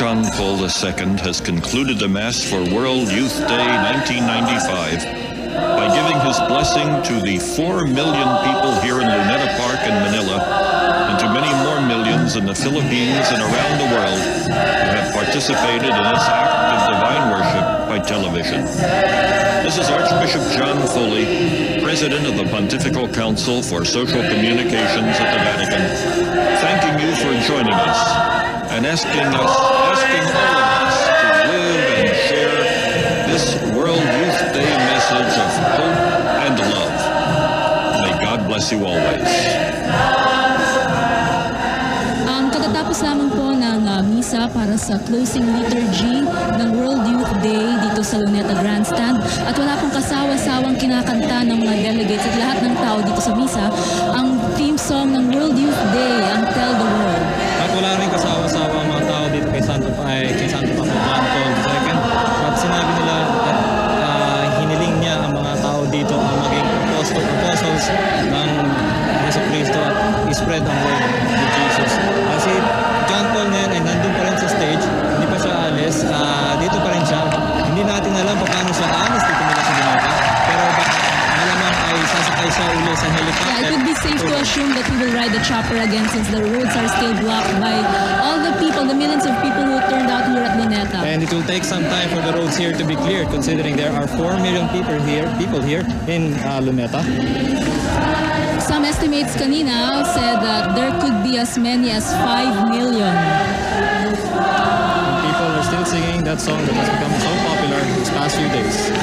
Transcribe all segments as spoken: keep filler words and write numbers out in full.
John Paul the Second has concluded the Mass for World Youth Day nineteen ninety-five by giving his blessing to the four million people here in Luneta Park in Manila and to many more millions in the Philippines and around the world who have participated in this act of divine worship by television. This is Archbishop John Foley, President of the Pontifical Council for Social Communications at the Vatican, thanking you for joining us and asking us, asking all of us to live and share this World Youth Day message of hope and love. May God bless you always. Ang katatapos lamang po ng, ah, misa para sa closing liturgy ng World Youth Day dito sa Luneta Grandstand. At wala pong kasawa-sawang kinakanta ng mga delegates at lahat ng tao dito sa misa ang theme song ng World Youth Day, ang Tell the World. At wala rin kasawa-sawa ang mga tao dito kay Santo, ay, kay Santo Papa John Paul the Second. At sinabi nila at, ah, hiniling niya ang mga tao dito ang maging apostle, apostles ng Yesu Cristo at i-spread ang word of Jesus. Ah, si John Paul ngayon ay nandun pa rin sa stage, hindi pa siya alis, ah, dito pa rin siya. Hindi natin alam pa paano siya aalis dito mula sa Luneta. Pero ba, malamang ay sasakay siya uli sa helicopter. Yeah, it would be safe to assume that he will ride the chopper again since the roads are still blocked by all the people, the millions of people who turned out here at Luneta. And it will take some time for the roads here to be cleared, considering there are four million people here, people here in, uh, Luneta. Some estimates kanina said that there could be as many as five million. People are still singing that song that has become so popular these past few days.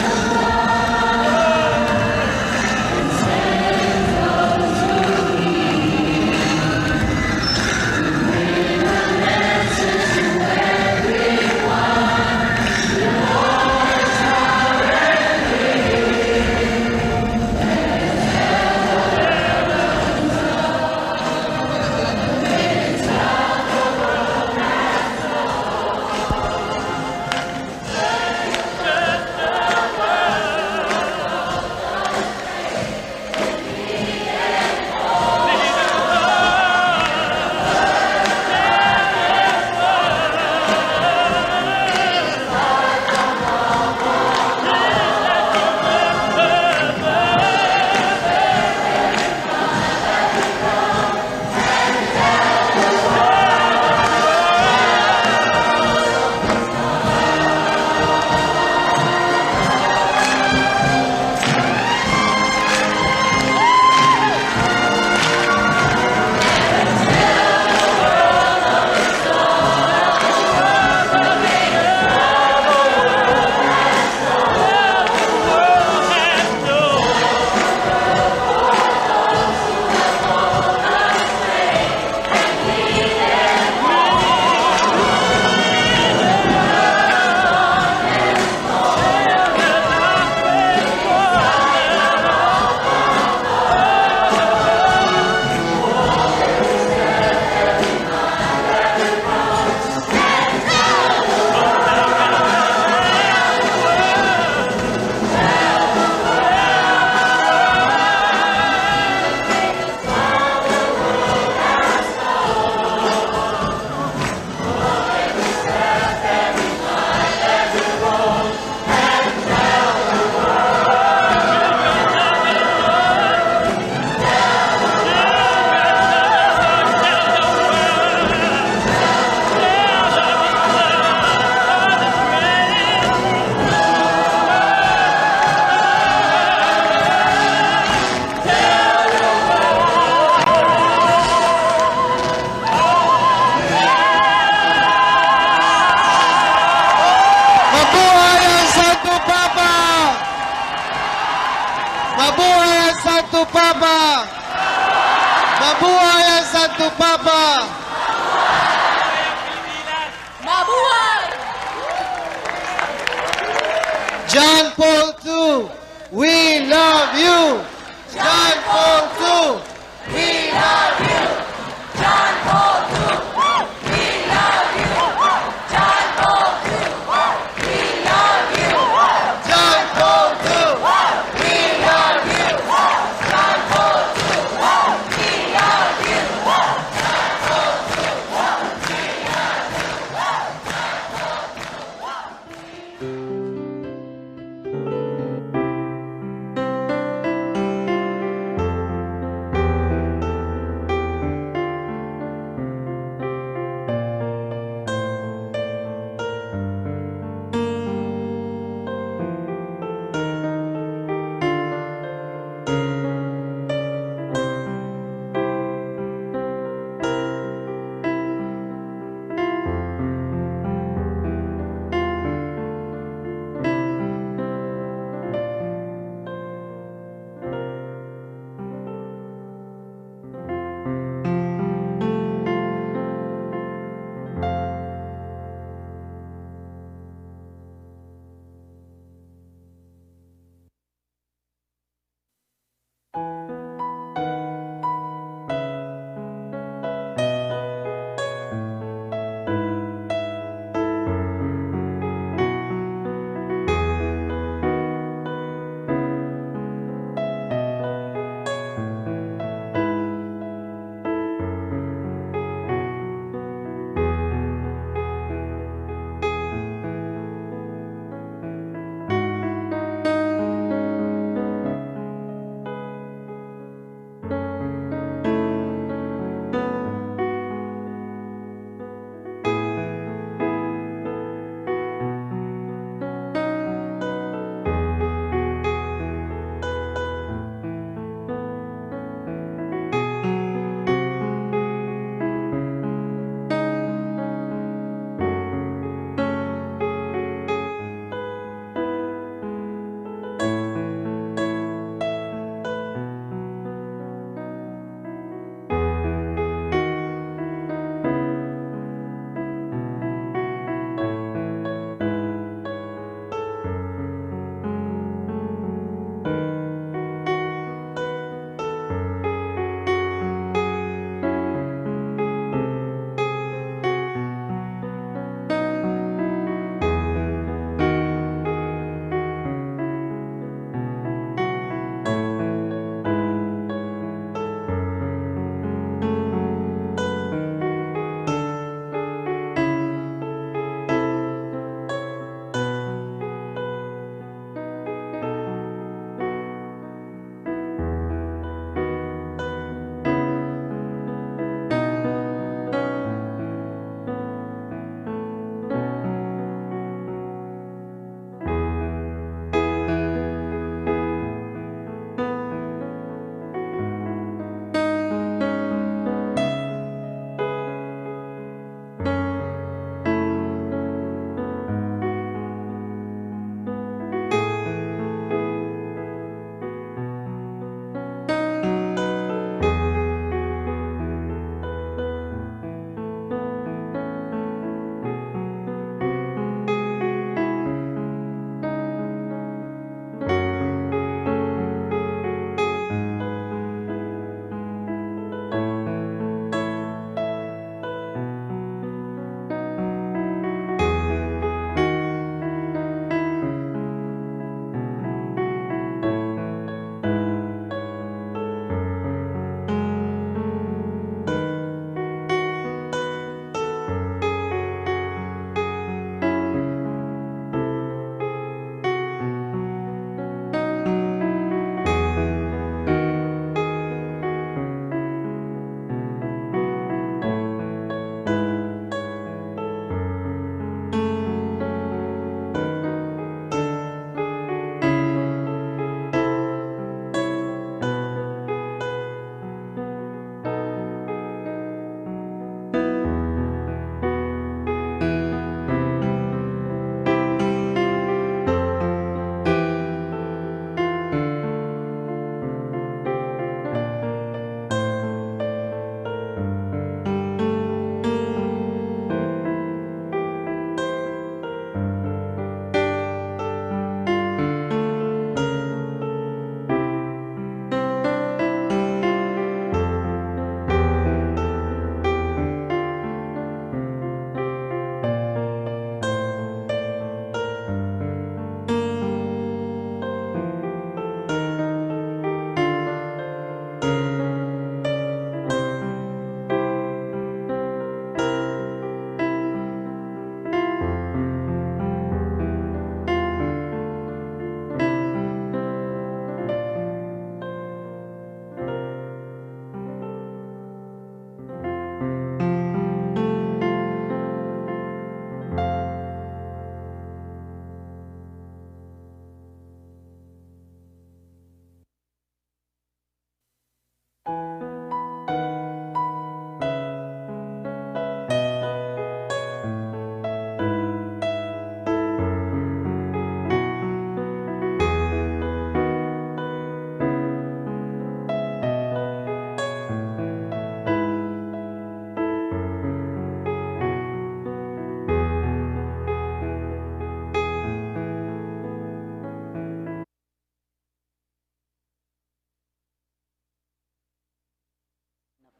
Mabuhay ang Santo Papa! Mabuhay ang Santo Papa! Mabuhay ang Santo Papa! Mabuhay! John Paul two, we love you! John Paul two, we love you! John Paul two, we love you! John Paul two, we love you! John Paul two, we love you! John Paul two, we love you! John Paul two, we love you!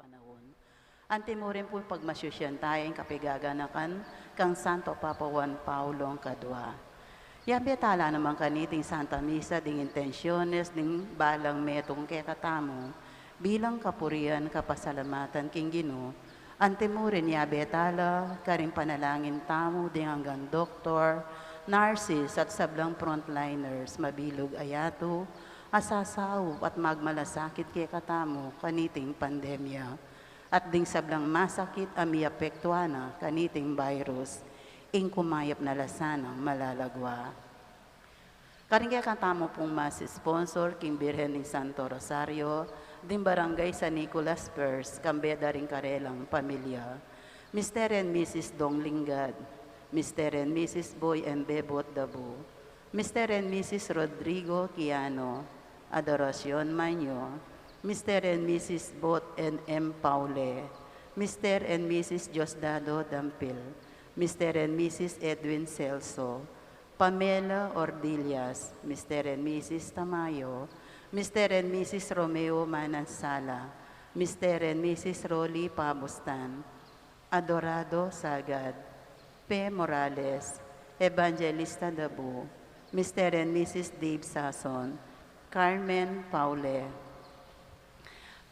Naun. Antimurin pu pagmasusyan taya ing kapaganakan kang Santo Papa Juan Paulong Kadua. Yabe tala naman kaniting Santa Misa ding intensyones ding balang metung kekatamu bilang kapurian kapasalamatan king Ginu. Antimurin yabe tala karing panalangin tamu ding anggang doktor, nurses at sablang frontliners mabilug a yatu a sasaup at magmalasakit kekatamu kaniting pandemya, at ding sablang masakit a miapektuan na kaniting virus, ing kumayap na la sanang malalagwa. Karing kekatamu pung mas sponsor king Birhen ning Santo Rosario, ding Barangay San Nicolas First, kambe da ring karelang pamilya. Mister and Missus Dong Lingad, Mister and Missus Boy and Bebot Dabu, Mister and Missus Rodrigo Quiano, Adoracion Maño, Mister and Missus Bot and M Paule, Mister and Missus Diosdado Dampil, Mister and Missus Edwin Celso, Pamela Ordillas, Mister and Missus Tamayo, Mister and Missus Romeo Manansala, Mister and Missus Rolly Pabustan, Adorado Sagad, Pe Morales, Evangelista Dabu, Mister and Missus Dave Sason, Carmen Paule.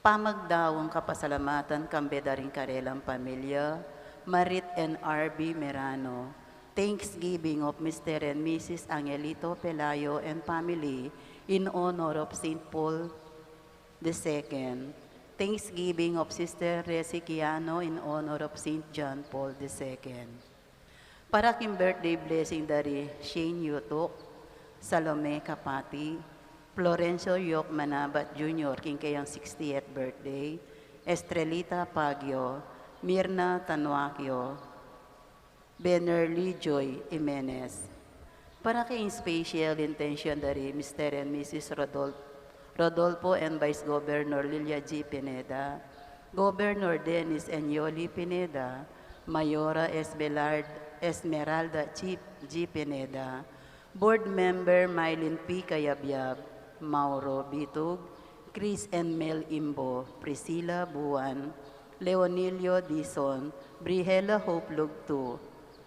Pamagdaung kapasalamatan kambe da ring karelang pamilya, Marit and R B Merano. Thanksgiving of Mister and Missus Angelito Pelayo and family in honor of Saint Paul the Second. Thanksgiving of Sister Resi Quiano in honor of Saint John Paul the Second. Para king birthday blessing da ri Shane Yutuk, Salome Kapati, Florencio Yok Manabat Junior king kayang sixtieth birthday, Estrelita Pagio, Mirna Tanuakio, Benerly Joy Jimenez. Para king special intention da ri Mister and Missus Rodol-, Rodolfo and Vice Governor Lilia G Pineda, Governor Dennis and Yoli Pineda, Mayora Esmelard-, Esmeralda G Pineda, Board Member Mylene P Cayabyab, Mauro Bitug, Chris and Mel Imbo, Priscilla Buan, Leonilio Dizon, Brihela Hope Lugtu,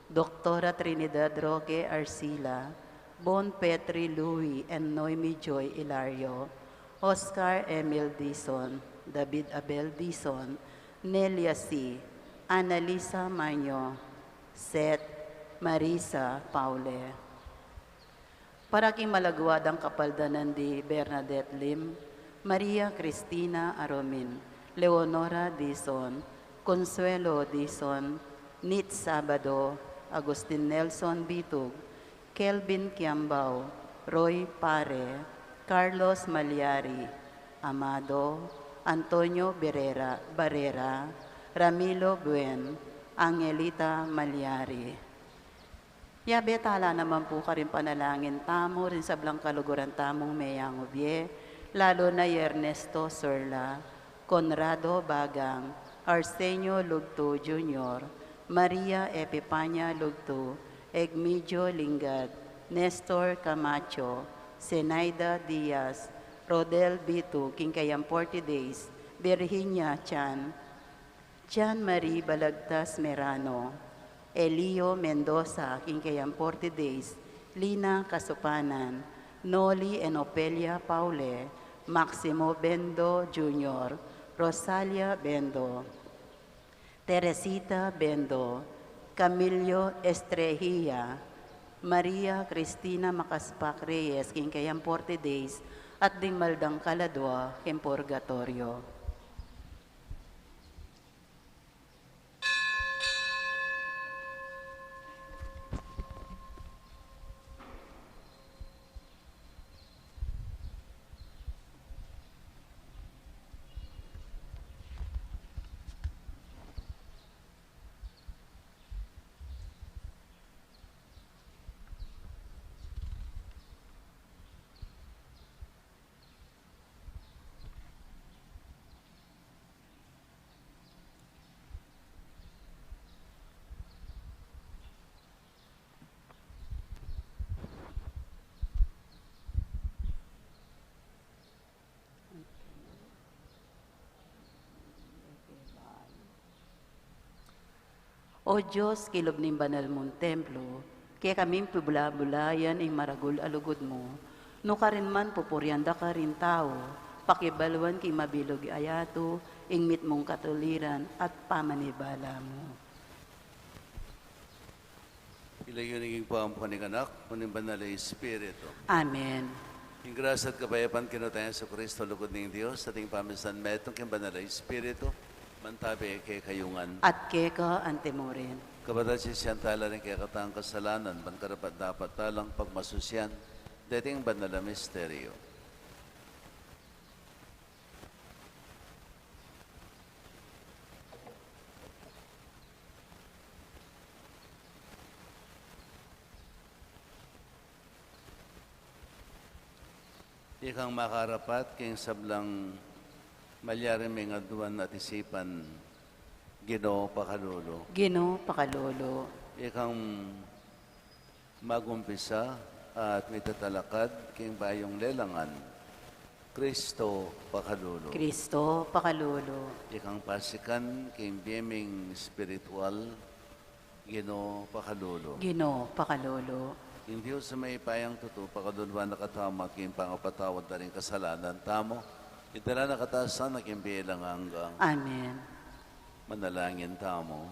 Doktora Trinidad Roque Arcila, Bon Petri Louis and Noemi Joy Hilario, Oscar Emil Dizon, David Abel Dizon, Nelia C, Annalisa Maño, Seth, Marisa Paule. Para king malagwa dang kapaldanan di Bernadette Lim, Maria Cristina Aromin, Leonora Dizon, Consuelo Dizon, Nit Sabado, Agustin Nelson Bitug, Kelvin Kiambao, Roy Pare, Carlos Malyari, Amado, Antonio Berrera, Barrera, Ramilo Buen, Angelita Malyari. Yabe tala naman pu karing panalangin tamu ring sablang kaluguran tamung meyangubie, lalu na i Ernesto Surla, Conrado Bagang, Arsenio Lugtu Junior, Maria Epipania Lugtu, Egmidio Lingad, Nestor Camacho, Zenaida Diaz, Rodel Bitu, king kayang forty days, Virginia Chan, Jan Marie Balagtas Merano, Elio Mendoza, king kayang forty days, Lina Kasupanan, Noli and Ofelia Paule, Maximo Bendo Junior, Rosalia Bendo, Teresita Bendo, Camilio Estrejilla, Maria Cristina Macaspac Reyes, king kayang forty days, at ding mal dang kaladua king purgatorio. O Dios, kilub ning banal mung templo, kekami pibula-bulayan ing maragul a lugud mu, nukarin man pupurian da ka ring tau, pakibaluan king mabilug a yatu ing mitmung katuliran at pamanibala mu. Ila yu ning Ibpa, ampo ning Anak, ampo ning Banal a Espiritu. Amen. Ing grasya at kapayapan king Ginu tang Jesucristo, lugud ning Dios, at ing pamisan metung king Banal a Espiritu, mantabi kekayu ngan. At keka anti murin. Kapatad, sisian tala ring kekatang kasalanan, ban karapat-dapat talang pagmasusian deting banal a misteryo. Ikang makarapat king sablang malyari ming aduan at isipan, Ginu, pakalulu. Ginu, pakalulu. Ikang magumpisa at mitatalakad king bayung lelangan, Kristo, pakalulu. Kristo, pakalulu. Ikang pasikan king bie ming espiritual, Ginu, pakalulu. Ginu, pakalulu. Ing Dios a mayupayang tutu, pakaluluan na katamu at king pangapatawad da ring kasalanan tamu, idala na katamu sana king bie alang angga. Amen. Manalangin tamu.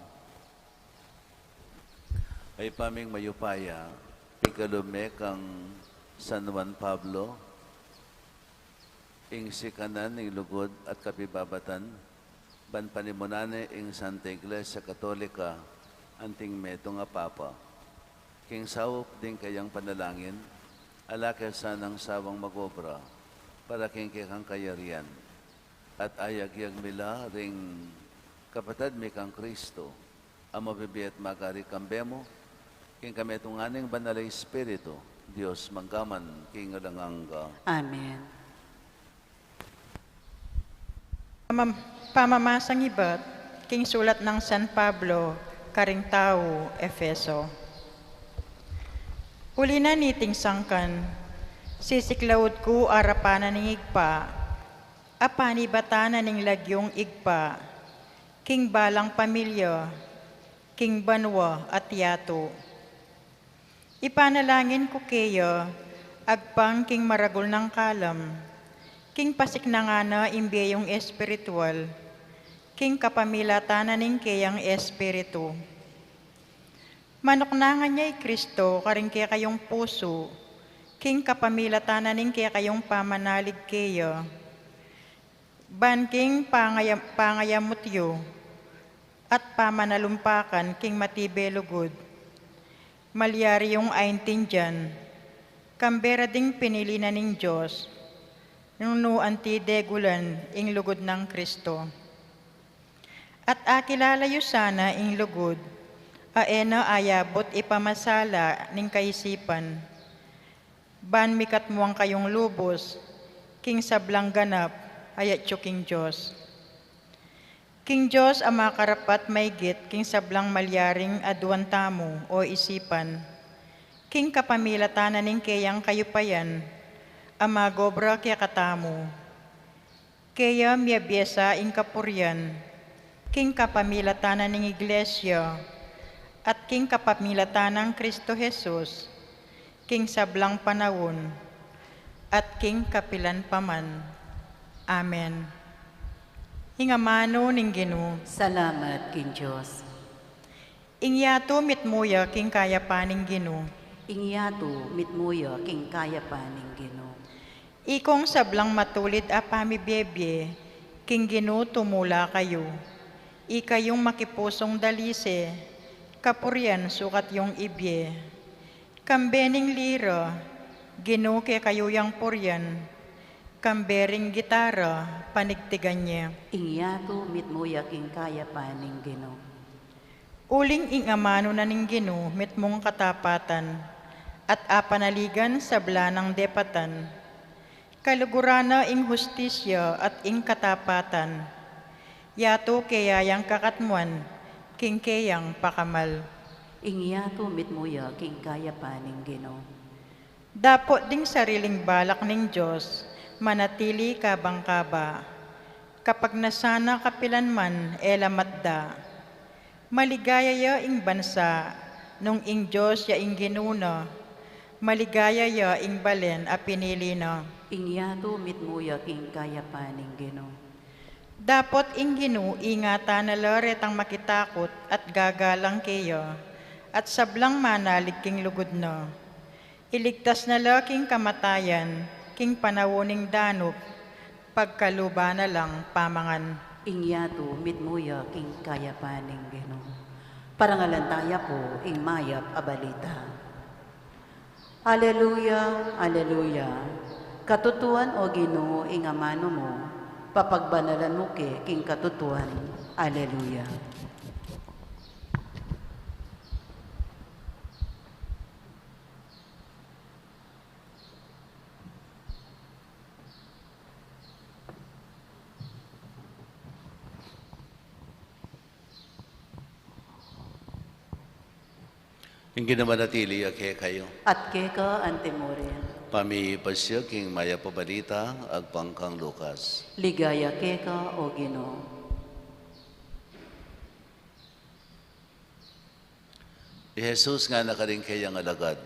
Ibpa ming mayupaya, pikalub me kang San Juan Pablo ing sikanan ning lugud at kapibabatan, ban panimunan ne ing Santa Iglesia Katolika anting metung a Papa. King saup ding kayang panalangin, ala ke sanang sawang mag-obra para king kekang kayarian, at ayagyag mi la ring kapatad mi kang Kristo, a mabibie at magari kambe mu, king kametungan ning Banal a Espiritu, Dios mangga man king alang angga. Amen. Pamam-, pamamasang ibat king sulat nang San Pablo karing tau Efeso. Uli na niting sangkan, sisiklaud ku arapan na ning Ibpa, a panibatan na ning lagyung Ibpa, king balang pamilya, king banua at yatu. Ipanalangin ku keya, agpang king maragul nang kalam, king pasiknangan na ing bie yung espiritual, king kapamilatan na ning keyang Espiritu. Manuknangan ya i Kristo karing kekayung pusu, king kapamilatan na ning kekayung pamanalig keya. Ban king pangayam-, pangayamut yu at pamanalumpakan king matibe lugud, malyari yung aintindian, kambe ra ding pinili na ning Dios, nung nu anti degulan ing lugud nang Kristo. At akilala yu sana ing lugud, a e na ayabut ipamasala ning kaisipan, ban mikatmuan kayung lubus, king sablang ganap, a yatyu king Dios. King Dios a makarapat maygit king sablang malyaring aduan tamu o isipan, king kapamilatan na ning keyang kayupayan, a mag-obra kekatamu. Keya miyabiasa ing kapurian, king kapamilatan na ning Iglesia, at king kapamilatan nang Kristo Jesus, king sablang panaun, at king kapilan pa man. Amen. Ing amanu ning Ginu. Salamat king Dios. Ing yatu mitmu ya king kayapan ning Ginu. Ing yatu mitmu ya king kayapan ning Ginu. Ikong sablang matulid a pamibiebie, king Ginu tumula kayu. Ikayung makipusung dalise, kapurian sukat yung ibie. Kambe ning lira, Ginu kekayu yang purian, kambe ring gitara, panigtigan ye. Ing yatu mitmu ya king kayapan ning Ginu. Uling ing amanu na ning Ginu mitmung katapatan, at apanaligan sabla nang depatan. Kaluguran na ing hustisya at ing katapatan. Yatu keya yang kakatmuan, king keyang pakamal. Ing yatu mitmu ya king kayapan ning Ginu. Dapot ding sariling balak ning Dios, manatili kabang-kaba. Kapagnasan na kapilan man, e la matda. Maligaya ya ing bansa, nung ing Dios ya ing Ginu na. Maligaya ya ing balen a pinili na. Ing yatu mitmu ya king kayapan ning Ginu. Dapot ing Ginu ingatan na la retang makitakut at gagalang keya, at sablang manalig king lugud na. Iligtas na la king kamatayan, king panaun ning danup, pagkaluban na lang pamangan. Ing yatu mitmu ya king kayapan ning Ginu. Parangalan taya pu ing mayap a balita. Aleluya, aleluya. Katutuan, O Ginu, ing amanu mu, papagbanalan mu ke king katutuan. Aleluya. Ing Ginu manatili ya kekayu. At keka antimurin. Pamipasya king mayap a balita agpang kang Lucas. Ligaya keka, O Ginu. I Jesus ngana karing keyang alagad,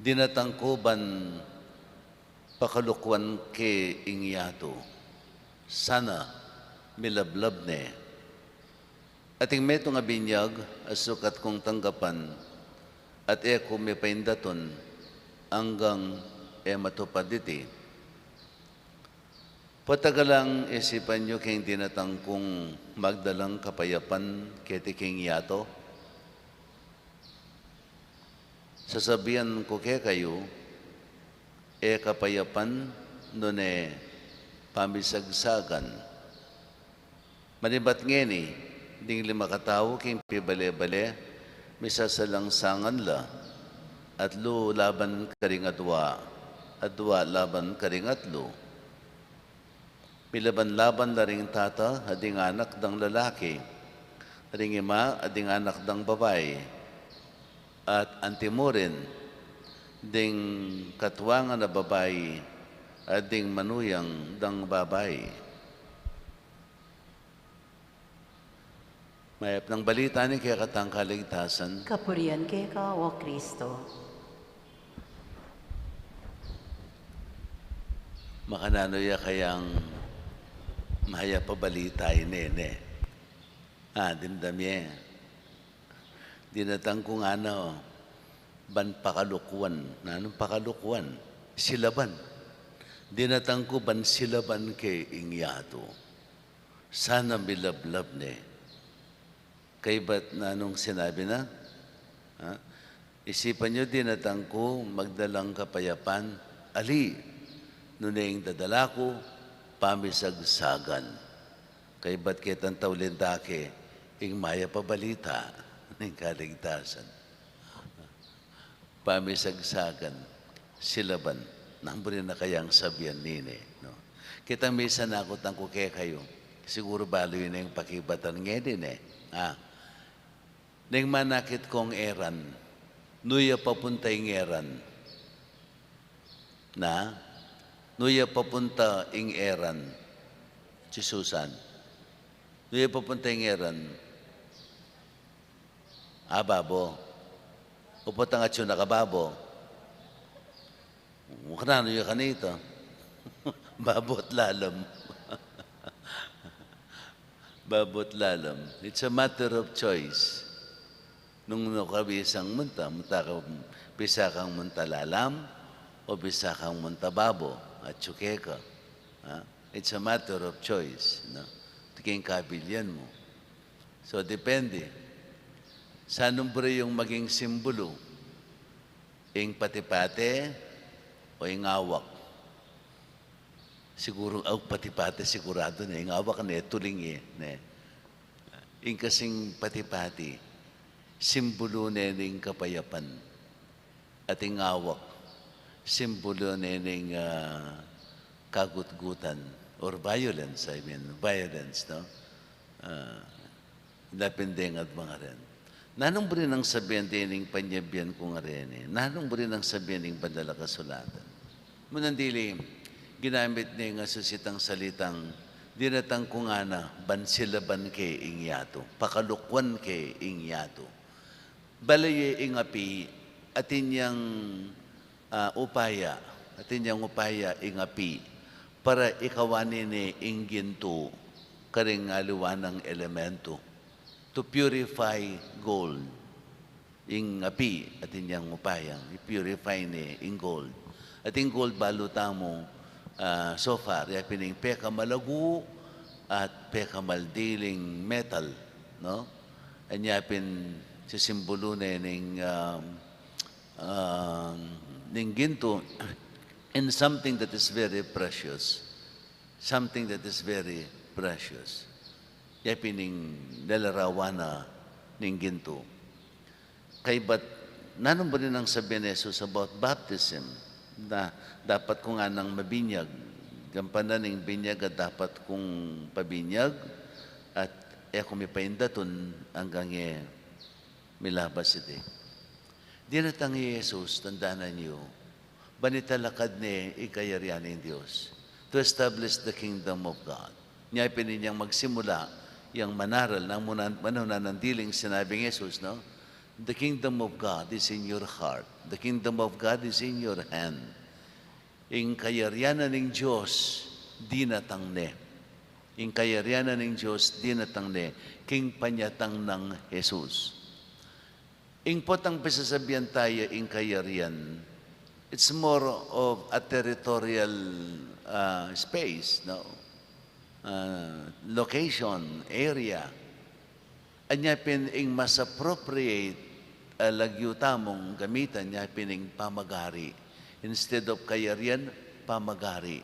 dinatang ku ban pakalukwan ke ing yatu. Sana milablab ne. Ating metung a binyag a sukat kung tanggapan at e ku mipaindatun anggang e matupad iti. Patagalang isipan yu king dinatang kung magdalang kapayapan keti king yatu. Sasabian ku kekayu, e kapayapan nune pamisagsagan. Manibat ngeni, ding lima katau king pibale-bale, misasalangsangan la, atlu laban karing adua, adua laban karing atlu. Milaban-laban la ring tata at ding anak dang lalaki, ring ima at ding anak dang babai, at antimurin ding katuangan a babai at ding manuyang dang babai. Mayap nang balita ning kekatang kaligtasan. Kapurian keka, O Kristo. Makananu ya kayang mayap a balita ini, ne? Ah, dimdam ye. Dinatang ku ngana ban pakalukwan. Nanung pakalukwan? Silaban. Dinatang ku ban silaban ke ing yatu. Sana milablab ne. Kaybat nanung sinabi na? Ha? Isipan yu, dinatang ku magdalang kapayapan, ali, nune ing dadala ku, pamisagsagan. Kaybat ketang tauling dake, ing mayap a balita ning kaligtasan. Pamisagsagan, silaban. Nanu buri na kayang sabian nini, no? Ketang misan aku tangku kekayu, siguru balu yu ne ing pakibatan ngeni, ne? Ah. Neng manakit kong eran, nu ya papunta ing eran? Na? Nu ya papunta ing eran? Si Susan. Nu ya papunta ing eran? A, babo. Upot ang atsu na ka babo. Makananu ya kanita? Babo at lalam. Babo at lalam. It's a matter of choice. Nung, nung ka bisang munta, munta ka, bisa kang munta lalam, o bisa kang munta babo, atsu keka. Ha? It's a matter of choice, no? Iti king kabilian mu. So, depende. Sa nung buri yung maging simbulu? Ing pati-pati o ing awak? Siguru, aw, pati-pati siguradu ne, ing awak ne, tuling e, ne. Ing kasing pati-pati, simbulu ne ning kapayapan. At ing awak, simbulu ne ning, ah, kagutgutan or violence, I mean, violence, no? Ah, Depende nga at mga ren. Nanung buri nang sabian dening panyabian ku nga reni? Nanung buri nang sabian ning Banal a Kasulatan? Munang dili, ginamit ne ing asusitang salitang Dinatang ku ngana ban silaban ke ing yatu, pakalukwan ke ing yatu. Balaye ing api, atin yang, ah, upaya, atin yang upaya ing api, para ikawan ne ing gintu, karing aliwa nang elemento, to purify gold. Ing api, atin yang upayang i-purify ne ing gold. At ing gold balu tamu, ah, so far, yapin ing pekamalagu at pekamaldiling metal, no? Anya pin sisimbulu ne ning, um, um, ning gintu in something that is very precious. Something that is very precious. Yapin ing lalarawan na ning gintu. Kaybat, nanu mu rin ang sabian ni Jesus about baptism? Na dapat ku nganang mabinyag. Gampanan ing binyag at dapat kung pabinyag, at e ku mipaindatun anggang e milabas iti. Dinatang i Jesus, tandanan yu, ban italakad ne ing kayarian ning Dios, to establish the kingdom of God. Nya pin inyang magsimula yang manaral, nang muna, manuna nang diling sinabi ning Jesus, no? The kingdom of God is in your heart. The kingdom of God is in your hand. Ing kayarian na ning Dios dinatang ne. Ing kayarian na ning Dios dinatang ne, king panyatang nang Jesus. Ing potang pisasabian taya ing kayarian, it's more of a territorial, ah, space, no? Ah, location, area. Anya pin ing mas appropriate, ah, lagyu tamung gamitan, nya pin ing pamagari. Instead of kayarian, pamagari.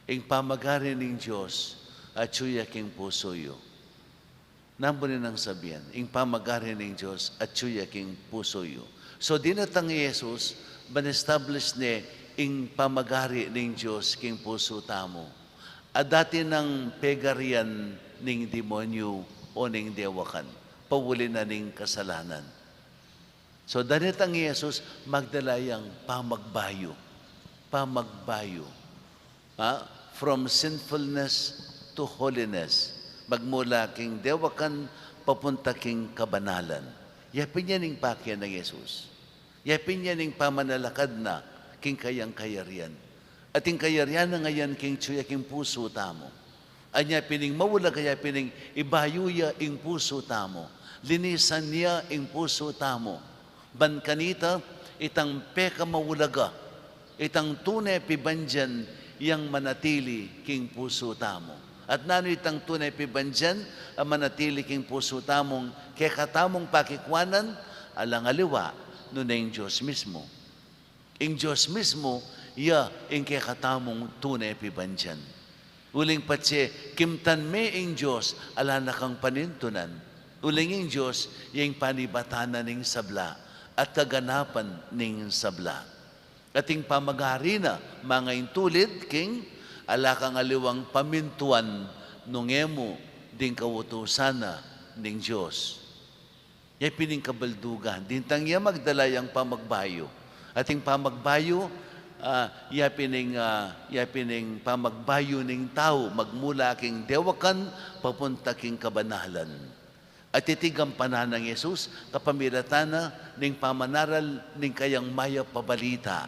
Ing pamagari ning Dios, atyu ya king pusu yu. Nanu mu rin ang sabian, ing pamagari ning Dios, atyu ya king pusu yu. So, dinatang i Jesus, ban establish ne ing pamagari ning Dios king pusu tamu. At dati nang pegarian ning demonyu o ning dewakan, pauli na ning kasalanan. So, dinatang i Jesus, magdala yang pamagbayu. Pamagbayu. Ha? From sinfulness to holiness. Magmula king dewakan, papunta king kabanalan. Yapin yan ing pake nang Jesus. Yapin yan ing pamanalakad na king kayang kayarian. At ing kayarian na ngayan king atyu ya king pusu tamu. Anya pin ing maulaga, yapin ing ibayu ya ing pusu tamu. Linisan ya ing pusu tamu. Ban kanita, itang pekamaulaga, itang tune pibandian yang manatili king pusu tamu. At nanu itang tune pibandian a manatili king pusu tamung kekatamung pakikwanan? Alang aliwa, nune ing Dios mismu. Ing Dios mismu, ya ing kekatamung tune pibandian. Uling patse kimtan me ing Dios, ala na kang panintunan. Uling ing Dios, ya ing panibatan na ning sabla, at kaganapan ning sabla. At ing pamagari na, mangaintulid king ala kang aliwang pamintuan nung e mu ding kautusan na ning Dios. Ya pin ing kabaldugan, dinatang ya magdala yang pamagbayu. At ing pamagbayu, ah, ya pin ing, ah, ya pin ing pamagbayu ning tau, magmula king dewakan, papunta king kabanalan. At iti gampanan nang Jesus, kapamilatan na ning pamanaral ning kayang mayap a balita.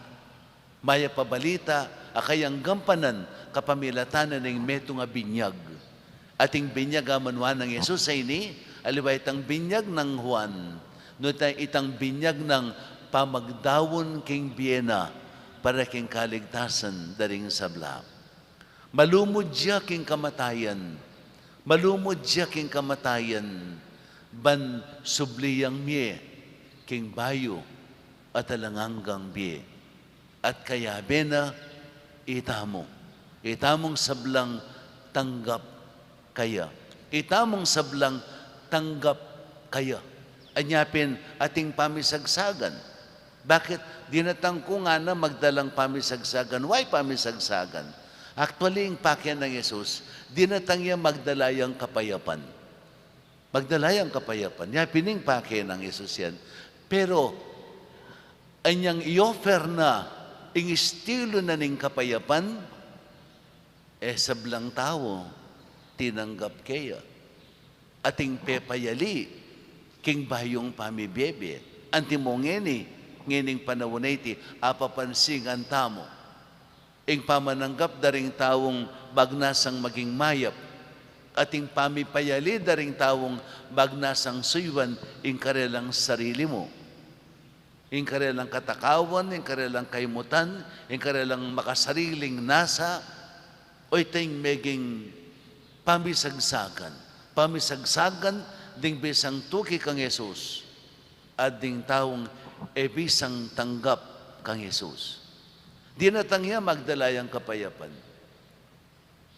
Mayap a balita a kayang gampanan kapamilatan na ning metung a binyag. At ing binyag a manuan nang Jesus a ini, aliwa itang binyag nang Juan, nune itang binyag nang pamagdaun king bie na para king kaligtasan da ring sabla. Malumud ya king kamatayan, malumud ya king kamatayan, ban subli yang mie king bayu at alang anggang bie. At kayabe na itamu, itamung sablang tanggap kaya. Itamung sablang tanggap kaya. Anya pin ating pamisagsagan. Bakit? Dinatang ku ngana magdalang pamisagsagan. Why pamisagsagan? Actually, ing pake nang Jesus, dinatang ya magdala yang kapayapan. Magdala yang kapayapan. Ya pin ing pake nang Jesus yan. Pero, anyang i-offer na ing estilu na ning kapayapan, e sablang tau tinanggap keya. Ating pepayali king bayung pamibiebie. Antimo ngeni, ngening panaun a iti, apapansingan tamu ing pamananggap da ring taung magnasang maging mayap, at ing pamipayali da ring taung magnasang suyuan ing karelang sarili mu, ing karelang katakawan, ing karelang kaimutan, ing karelang makasariling nasa, o ita ing meging pamisagsagan, pamisagsagan ding bisang tuki kang Jesus, at ding taung e bisang tanggap kang Jesus. Dinatang ya magdala yang kapayapan.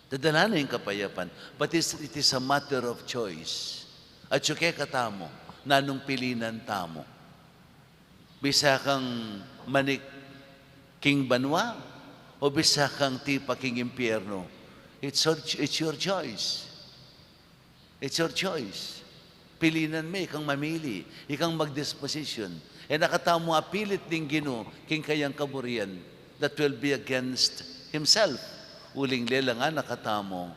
Dadala na ing kapayapan. But it's, it is a matter of choice. Atyu kekatamu, nanung pilinan tamu? Bisa kang manik king banua, o bisa kang tipa king impyernu? It's your, it's your choice. It's your choice. Pilinan me, ikang mamili, ikang magdisposition. E na katamu apilit ding Ginu king kayang kaburian. That will be against himself. Uling lelangan na katamu,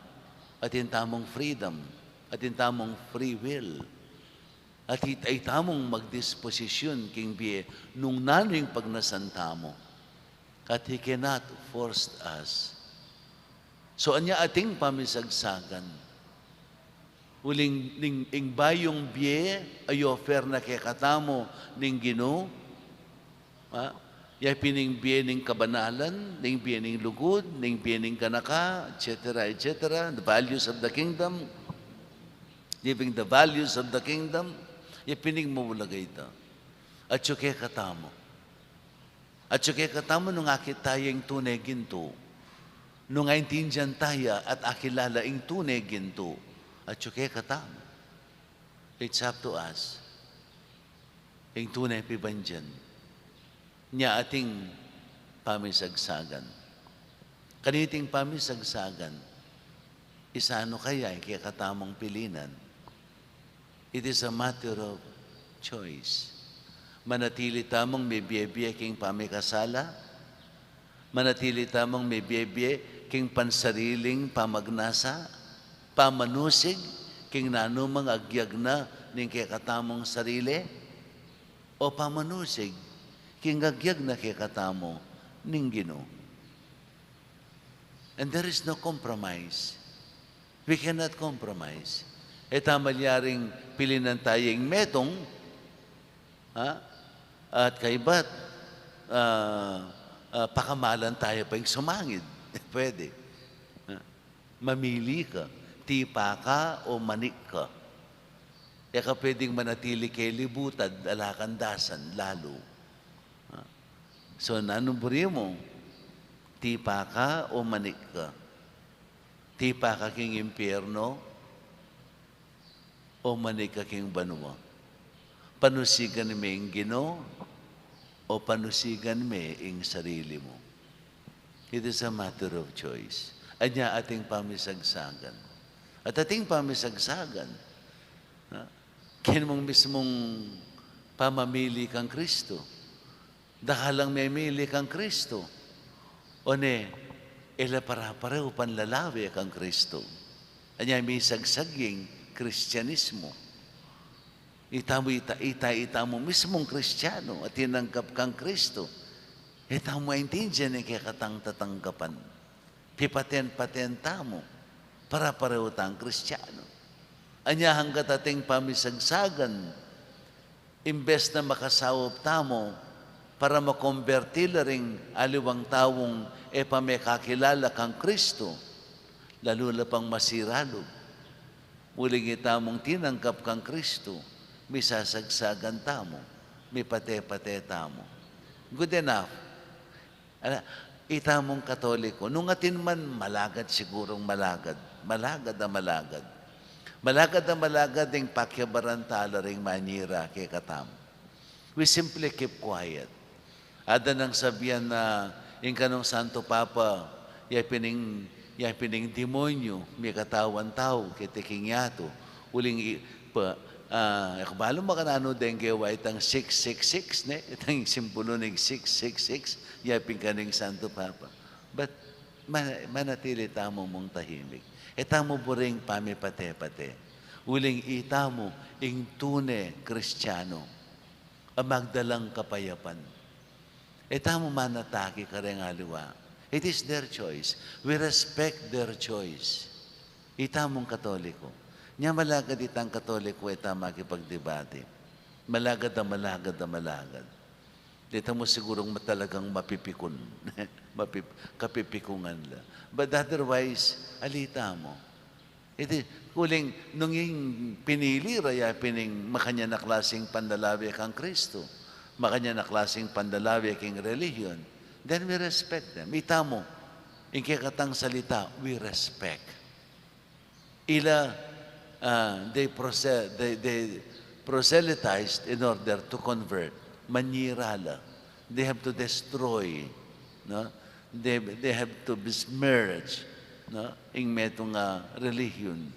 atin tamung freedom, atin tamung free will. At it-, itamung magdisposisyun king bie nung nanu ing pagnasan tamu. At he cannot force us. So, anya ating pamisagsagan. Uling ning, ing bayung bie a i-offer na kekatamu ning Ginu, ha? Ya pin ing bie ning kabanalan, ning bie ning lugud, ning bie ning ganaka, et cetera, et cetera, the values of the kingdom, living the values of the kingdom, ya pin ing maulaga ita. Atyu kekatamu. Atyu kekatamu nung akit taya ing tune gintu. Nung aintindian taya at akilala ing tune gintu. Atyu kekatamu. It's up to us. Ing tune pibandian. Nya ating pamisagsagan. Kaniting pamisagsagan, isanu kaya ing kekatamung pilinan? It is a matter of choice. Manatili tamung mebie-bie king pamikasala, manatili tamung mebie-bie king pansariling pamagnasa, pamanusig king nanumang agyag na ning kekatamung sarili, o pamanusig king agyag na kekatamu ning Ginu. And there is no compromise. We cannot compromise. E ta malyaring pilinan taya ing metung, ha? At kaybat, ah, ah, pakamalan taya pa ing sumangid. Pwede. Ha? Mamili ka, tipa ka o manik ka. E ka pwedeng manatili keli butad, ala kang dasan lalu. Ha? So, nanung buri mu? Tipa ka o manik ka? Tipa ka king impyerno o manik ka king banua? Panusigan me ing Ginu o panusigan me ing sarili mu? It is a matter of choice. Anya ating pamisagsagan. At ating pamisagsagan, ha? Ken mung mismung pamamili kang Kristu. Dakal lang memili kang Kristu. O ne, e la para-pareho panlalawe kang Kristu. Anya misagsag ing Kristianismo. Itamu, ita, ita, itamu mismung Kristiano a tinanggap kang Kristu, e tamu aintindian ing kekatang tatanggapan. Pipaten-paten tamu, para-pareho tang Kristiano. Anya hanggat ating pamisagsagan, imbes na makasaup tamu para makomberti la ring aliwang taung e pa mekakilala kang Kristu, lalu la pang masira lub. Uling itamung tinanggap kang Kristu, misasagsagan tamu, mipate-pate tamu. Good enough. Ala, itamung Katoliko, nung atin man malagad, sigurung malagad, malagad a malagad. Malagad a malagad ing pakiabaran ta la ring manyira kekatamu. We simply keep quiet. Ada nang sabian na ing kanung Santo Papa, ya pin ing, ya pin ing demonyo mikatawan tau keti king yatu. Uling i-, pa, ah, e ku balu makananu deng gewa itang six six six, ne? Itang simbulu ning six six six, ya pin kanu ing Santo Papa. But mana-, manatili tamu mung tahimik. E tamu buring pamipate-pate. Uling itamu ing tune Kristiano a magdalang kapayapan. E tamu manataki kareng aliwa. It is their choice. We respect their choice. Itamung Katoliko. Nya malagad itang Katoliko e tamu makipagdebate. Malagad a malagad a malagad. Di tamu sigurung ma-, talagang mapipikun. Mapip-, kapipikungan la. But otherwise, ali tamu. Iti, uling nung ing pinili ra ya pin ing makanyan a klaseng panlalawe kang Kristo, makanyan a klaseng panlalawe king relihiyon, then we respect them. Itamu, ing kekatang salita, we respect. Ila, ah, they prose-, they, they proselytized in order to convert. Manyira la. They have to destroy, no? They, they have to besmirch, no? Ing metung a relihiyon,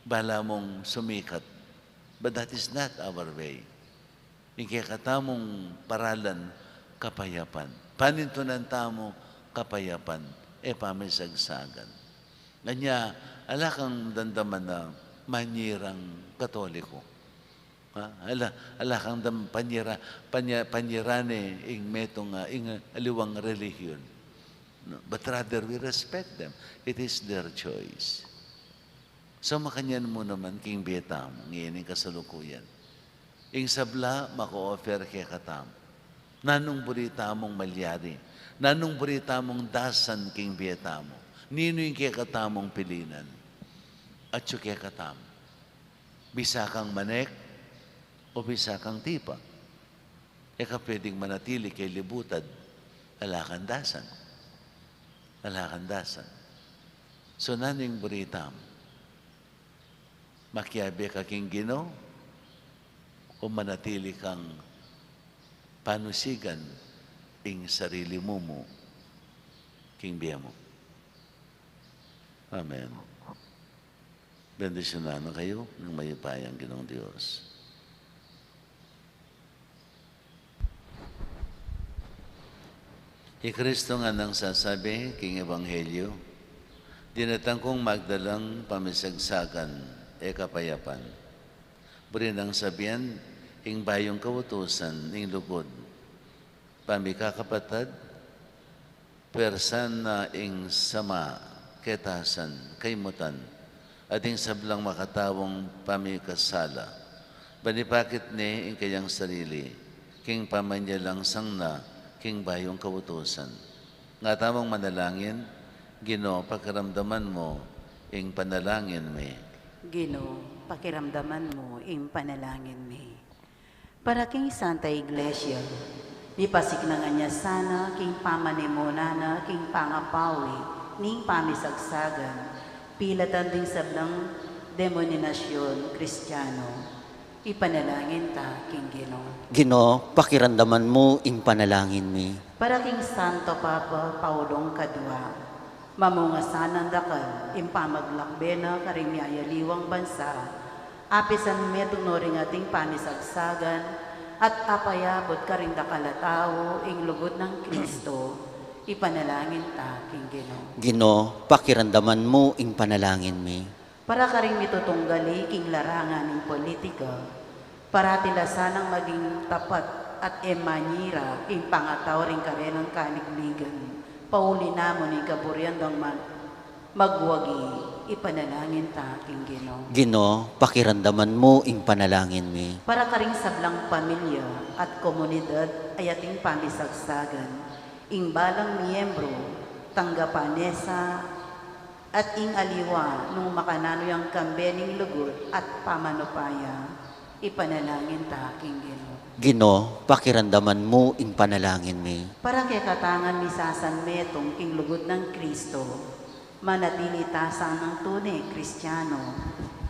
bala mung sumikat. But that is not our way. Ing kekatamung paralan, kapayapan. Panintunan tamu, kapayapan. E pamisagsagan. Nya, ala kang damdaman a manyirang Katoliko. Ha? Ala, ala kang dam-, panyira, panya-, panyira ne ing metung, ah, ing aliwang relihiyon. No? But rather, we respect them. It is their choice. So, makanyan mu naman king bie tamu, ngeni ing kasalukuyan. Ing sabla, maka-offer kekatamu. Nanung buri tamung malyari? Nanung buri tamung dasan king bie tamu? Ninu ing kekatamung pilinan? Atyu kekatamu. Bisa kang manek o bisa kang tipa. E ka pwedeng manatili keng libutad, ala kang dasan. Ala kang dasan. So, nanu ing buri tamu? Makiabe ka king Ginu o manatili kang panusigan ing sarili mu mu king bie mu? Amen. Bendisyunan na kayu ning mayupayang Ginung Dios. I Kristo nganang sasabi king Ebanghelyo, "Dinatang kung magdalang pamisagsagan, e kapayapan." Buri nang sabian, ing bayung kautusan, ing lugud, pamikakapatad, pwersan na ing sama, ketasan, kaymutan, at ing sablang makataung pamikasala. Ban ipakit ne ing kayang sarili king pamanyalansang na king bayung kautusan. Nga tamung manalangin, Ginu, pakiramdaman mu ing panalangin mi. Ginu, pakiramdaman mu ing panalangin mi. Para king Santa Iglesia, mipasiknangan ya sana king pamanimunan na king pangapawi ning pamisagsagan, pilatan ding sablang denominasyun Kristiano. Ipanalangin ta king Ginu. Ginu, pakiramdaman mu ing panalangin mi. Para king Santo Papa Paulong Kadua, mamunga sanang dakal ing pamaglakbe na karing miyayaliwang bansa, apisan metung no ring ating pamisagsagan, at apayabut karing dakal a tau ing lugud nang Kristo. Ipanalangin ta king Ginu. Ginu, pakiramdaman mu ing panalangin mi. Para karing mitutunggali king larangan ning politika, parati la sanang maging tapat at e manyira ing pangatau ring karelang kaligaligan, pauli na mu ning kaburian dang man-, magwagi. Ipanalangin ta king Ginu. Ginu, pakiramdaman mu ing panalangin mi. Para karing sablang pamilya at komunidad a ating pamisagsagan, ing balang miyembru, tanggapan ne sa at ing aliwa nung makananu yang kambe ning lugud at pamanupaya, ipanalangin ta king Ginu. Ginu, pakiramdaman mu ing panalangin mi. Para kekatang misasanmetung king lugud nang Kristo, manatili ta sanang tune Kristiano,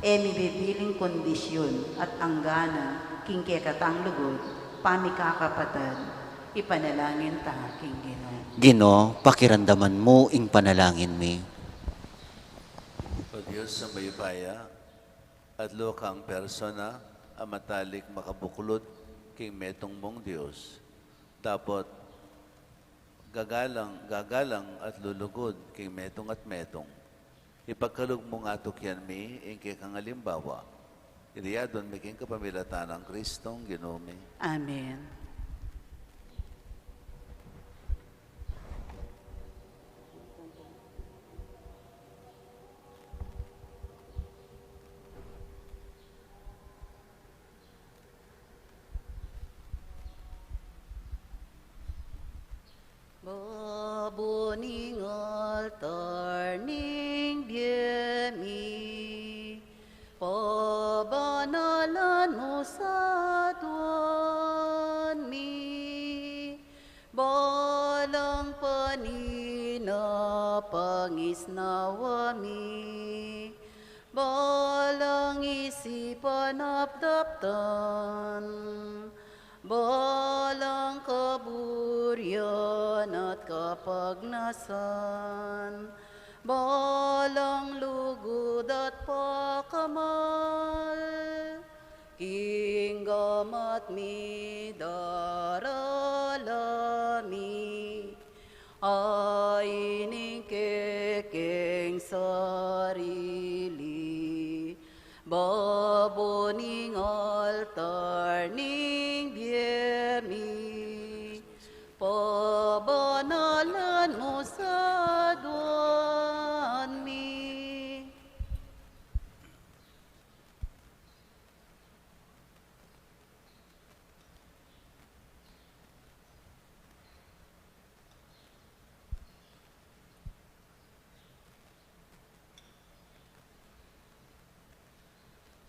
e mibibiling kondisyun at angganan king kekatang lugud, pamikakapatad, ipanalangin ta king Ginu. Ginu, pakiramdaman mu ing panalangin mi. O Dios a mayupaya, atlu kang persona a matalik makabuklud king metung mung Dios, dapot gagalang, gagalang at lulugud king metung at metung. Ipagkalub mu ngan tukian mi ing kekang alimbawa. Iti adwan mi king kapamilatan nang Kristong Ginu mi. Amen. Babo ning altar ning bie mi, pabanalan mu sa adwan mi, balang panina pangisnawa mi, balang isipan daptan, balang kaburian at kapagnasan, balang lugud at pakamal, king gamat mi darala mi, a ining kekeng sarili, babo ning altar ning bie mi, pabanalan mu sa adwan mi.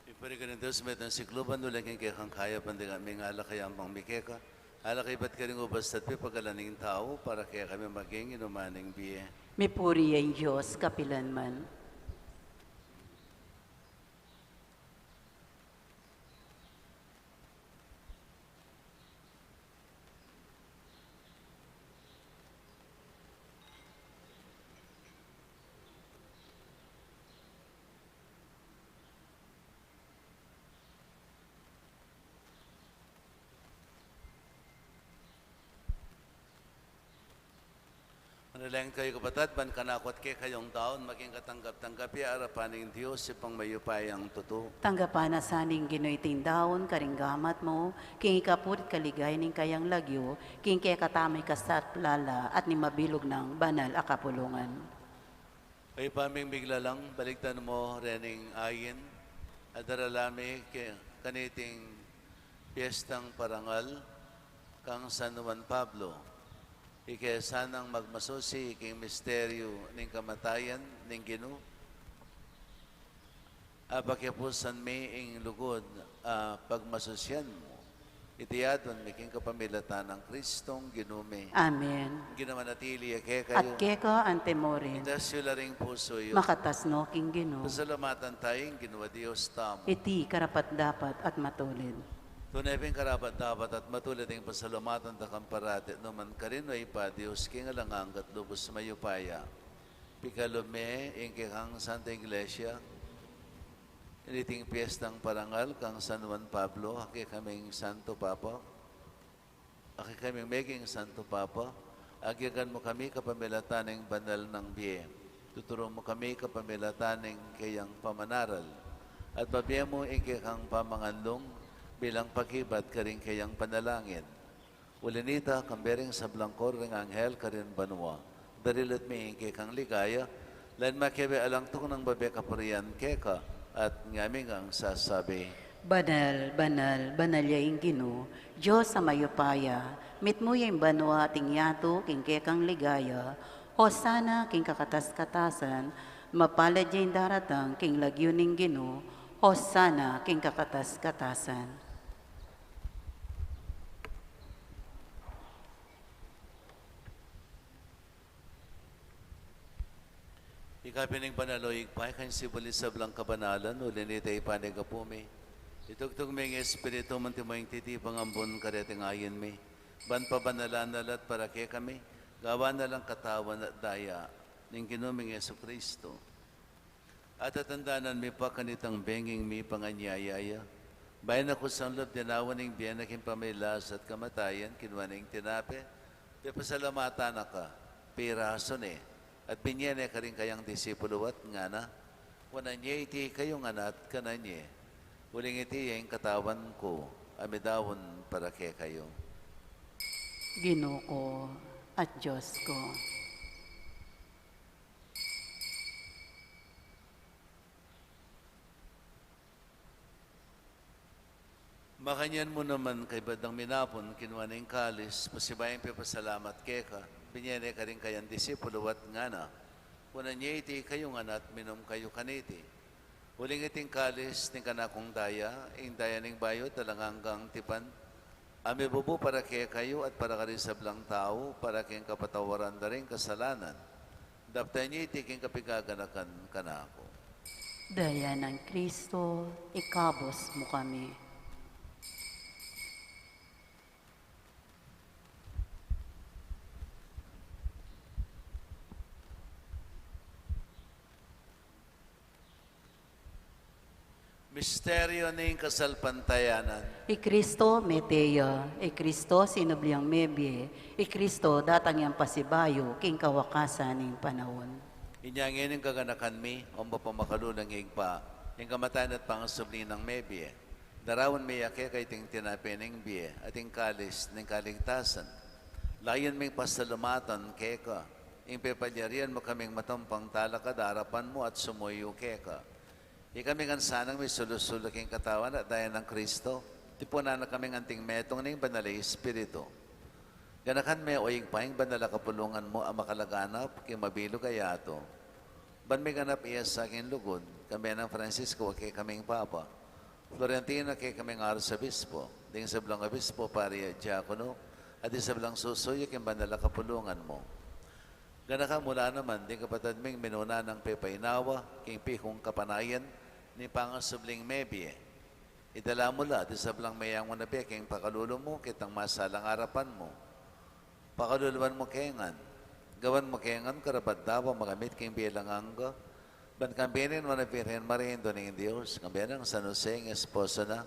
Ing parigan ning Dios, mitmung sikluban, uling king kekang kayapan ding ming alak a yampang mi keka, alak ibat karing ubas at pipagalan ning tau, para kekami maging inuman ning bie. Mipuri ya ing Dios kapilan man. Manalangin kayu, kapatad, ban kanaku at kekayu ing daun maging katanggap-tanggap ya arapan ning Dios, Ibpang mayupayang tutu. Tanggapan na sa ning Ginu iting daun karing gamat mu, king ikapuri't kaligayan ning kayang lagyu, king kekatamung ikasaplala at ning mabilug nang banal a kapulungan. O Ibpa ming miglalang, balikdan mu rening ain a darala mi ke-, kaniting piestang parangal kang San Juan Pablo. Ika sanang magmasusi king misteryu ning kamatayan ning Ginu, a pakiapusan mi ing lugud a pagmasusyan mu. Iti adwan mi king kapamilatan nang Kristong Ginu mi. Amen. Ing Ginu manatili ya kekayu. At keka antimurin. Itas yu la ring pusu yu. Makatas no king Ginu. Pasalamatan taya ing Ginu a Dios tamu. Iti karapat-dapat at matulid. Tune pin karapat-dapat at matulid ing pasalamatan da kang parati, nu man karin, O Ibpa, Dios king alang angga at lubus mayupaya. Pikalub mi ing kekang Santa Iglesia, king niting piestang parangal kang San Juan Pablo, a kekaming Santo Papa, a kekaming meging Santo Papa, agyagan mu kami kapamilatan ning banal nang bie. Tuturu mu kami kapamilatan ning keyang pamanaral. At pabie mu ing kekang pamanganlung bilang pakibat karing keyang panalangin. Uli nita, kambe ring sablang koro ring anghel karin banua, darilat mi ing kekang ligaya, lan makiabe alang tuknang babie kapurian keka, at ngaming sasabi: Banal, banal, banal ya ing Ginu, Dios a mayupaya, mitmu ya ing banua at ing yatu king kekang ligaya, Hosana king kakatas-katasan, mapalad ya ing daratang king lagyu ning Ginu, Hosana king kakatas-katasan. Ika pin ing banal, O Ibpa, ika ing simbul ning sablang kabanalan, uli nita ipanyawad mi. Itugtug me ing Espiritu mu anti mo ing titipang ambun kareting ain mi, ban pabanalan na la at para kekami, gawan na lang katawan at daya ning Ginu ming Jesucristo. At tatandanan mi pa kanitang benging mipanganyaya ya, bayu na kusang lub dinawa ning bie na king pamagkasakit at kamatayan, kinua ne ing tinape, pipasalamatan na ka, pirasu ne, At binye ne karing kayang disipulu at ngana, kunan ye iti kayu ngan at kanan ye, uling iti ya ing katawan ku, a midaun para kekayu. Ginu ku at Dios ku. Makanyan mu naman kaybat dang minapun, kinua ne ing kalis, pasibayu yang pepasalamat keka, binye ne karing kayang disipulu at ngana, kunan ye iti kayu ngan at minum kayu kaniti. Uling iting kalis ning kanakung daya, ing daya ning bayu at alang anggang tipan, a mibubu para kekayu at para karing sablang tau, para king kapatawaran da ring kasalanan. Daptan ye iti king kapigaganakan kanaku. Daya nang Kristo, ikabus mu kami. Misteryu ning kasalpantayanan. I Kristo mete ya, i Kristo sinubli yang mebie, i Kristo datang yang pasibayu king kawakasan ning panaun. Inya ngeni gaganakan mi, o mapamakalulung Ibpa, ing kamatayan at pangasubli nang mebie, daraun mi ya keka iting tinape ning bie at ing kalis ning kaligtasan. Layun ming pasalamatan keka ing pepalyarian mu kaming matampang talakad king arapan mu at sumuyu keka. Ikami ngan sanang misulu-sulu king katawan at daya nang Kristo, tipunan na kaming anting metung ning Banal a Espiritu. Ganakan me, o Ibpa, ing banal a kapulungan mu a makalaganap king mabilug a yatu. Ban miganap ya sa king lugud, kambe nang Francisco a kekaming Papa, Florentino a kekaming Arsobispo, ding sablang obispo, pari at diakono, at ding sablang susuyu king banal a kapulungan mu. Ganakan mu la naman ding kapatad ming minuna nang pepainawa king pikung kapanayan ning pangasubling mebie. Idala mu la ding sablang meyangu na bie king pakalulu mu, ketang masalang arapan mu. Pakaluluan mu ke ngan. Gawan mu ke ngan karapat-dapat makamit king bie alang angga. Ban kambe ning Nuan a Birhen Maria, Indu ning Dios, kambe nang San Jose, ing esposo na,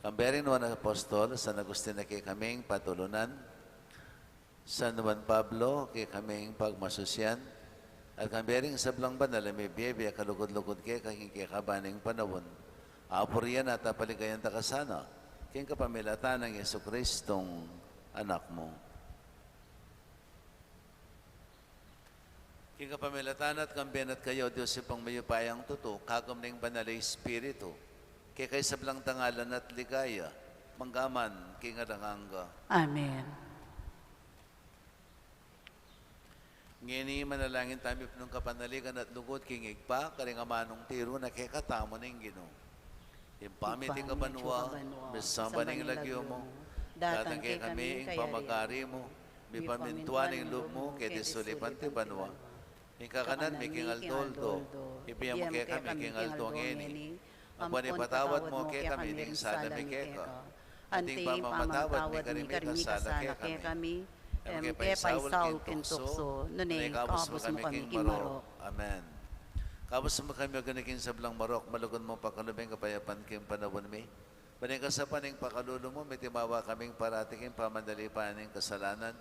kambe ring nuan a apostol, San Agustin a kekaming patulunan, San Juan Pablo a kekaming pagmasusian, at kambe ring sablang banal a mebie-bie a kalugud-lugud keka king kekaban ning panaun, apurian at apaligayan da ka sana, king kapamilatan nang Jesukristong Anak mu. King kapamilatan na at kambe na at kaya, O Dios Ibpang mayupayang tutu, kagum ning Banal a Espiritu, keka ing sablang dangalan at ligaya, mangga man king alang angga. Amen. Ngeni manalangin tamu king kapanaligan at lugud king Ibpa, karing amanung tiru na kekatamu ning Ginu. Ibpa mi, atiu ka banua, misamban ya ing lagyu mu, datang kekami ing pamagari mu, mipamintuan ing lub mu keti sulip anti banua. Ing kakanan mi king aldo-aldo ibie mu kekami king aldo ngeni. Ampon ipatawad mu kekami ding sala mi keka, anti ing pamamatawad mi karing mikasala kekami. E mu ke paisaul king tuksu, nune ikabus mu kami king marok. Amen. Ikabus mu kami, O Ginu, king sablang marok, malugud mung pakalub ing kapayapan king panaun mi. Ban king kasapan ning pakalulu mu, mitimawa kaming parati king pamanalipan ning kasalanan,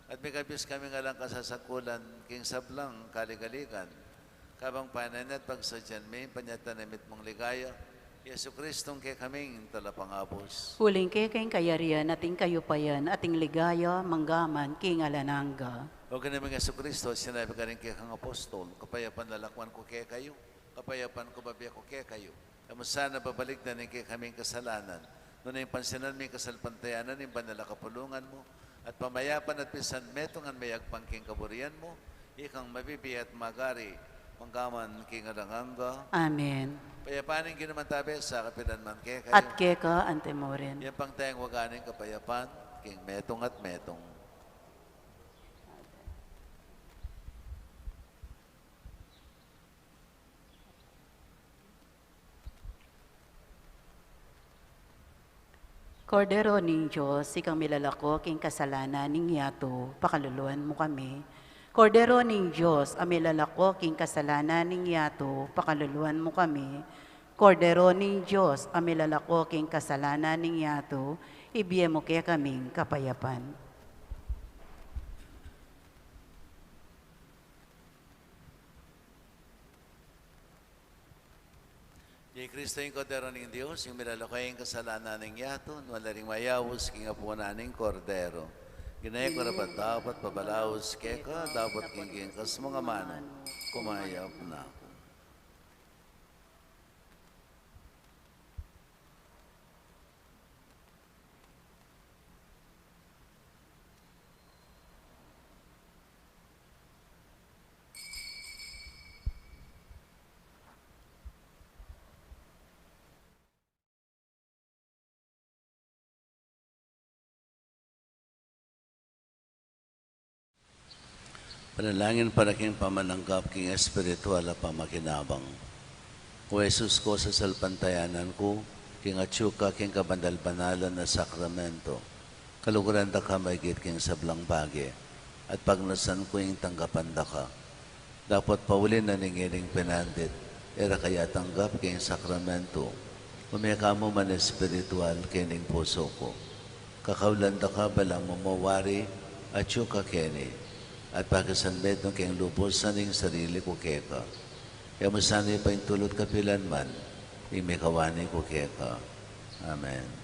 at mikabus kaming alang kasasakulan king sablang kaligaligan. Kabang panayan at pagsadyan mi ing panyatang a mitmung ligaya, Jesukristong kekaming Talapangabus. Uling keka ing kayarian, at ing kayupayan, at ing ligaya, mangga man king alang angga. O Ginu ming Jesucristo, sinabi mu karing kekang apostol, kapayapan lalakwan ku kekayu, kapayapan ku bibie ku kekayu. E mu sana babalikdan ing kekaming kasalanan, nune pansinan mu ing kasalpantayanan ning banal a kapulungan mu, at pamayapan at pisanmetungan mu ya agpang king kaburian mu, ikang mabibie at magari, mangga man king alang angga. Amen. Ing kapayapan ning Ginu mantabe sa kapilan man kekayu. At keka anti murin. Ing pangtayang waga ning kapayapan, king metung at metung. Kordero ning Dios, ikang milalako king kasalanan ning yatu, pakaluluan mu kami. Kordero ning Dios, a milalako king kasalanan ning yatu, pakaluluan mu kami. Kordero ning Dios, a milalako king kasalanan ning yatu, ibie mu kekaming kapayapan. I Kristo ing Kordero ning Dios, ing milalako ing kasalanan ning yatu, nuan la ring mayaus king apunan ning Kordero. Ginawa ku karapat-dapat pabalaus keka, dapot king kekang amanu, kumayap na ku. Panalangin para king pamananggap king espiritual a pamakinabang. O Jesus ku, sasalpantayanan ku king atyu ka king kabanal-banalan a sakramento. Kaluguran da ka maigit king sablang bage, at pagnasan ku ing tanggapan da ka. Dapot pauli na ning ining penandit, e ra ka atanggap king sakramento, ume ka mu man espiritual king pusu ku. Kakaulan da ka balang mamawari, atyu ka keni, at pakisanmetung king lubus ing sarili ku keka. E mu sana paintulut kapilan man ing mikawani ku keka. Amen.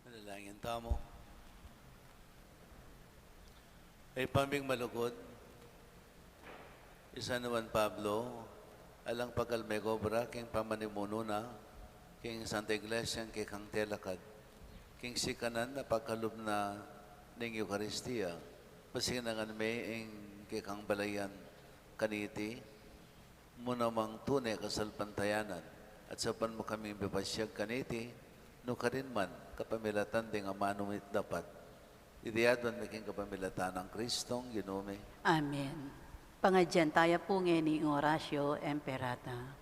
Manalangin tamu. Ibpa ming malugud, i San Juan Pablo, alang pagkalmegobra king pamanimunu na, King Santa Iglesia, ing kekang telakad, king sikanan a pagkalub na ning Eukaristia, pasinangan me ing kekang balayan kaniti, mu namang tune kasalpantayanan, at saupan mu kaming mipasiag kaniti, nukarin man, kapamilatan ding amanu mit dapat. Iti aduan mi king kapamilatan nang Kristong Ginu mi. Amen. Pangadyian taya pu ngeni ing Oratio Imperata.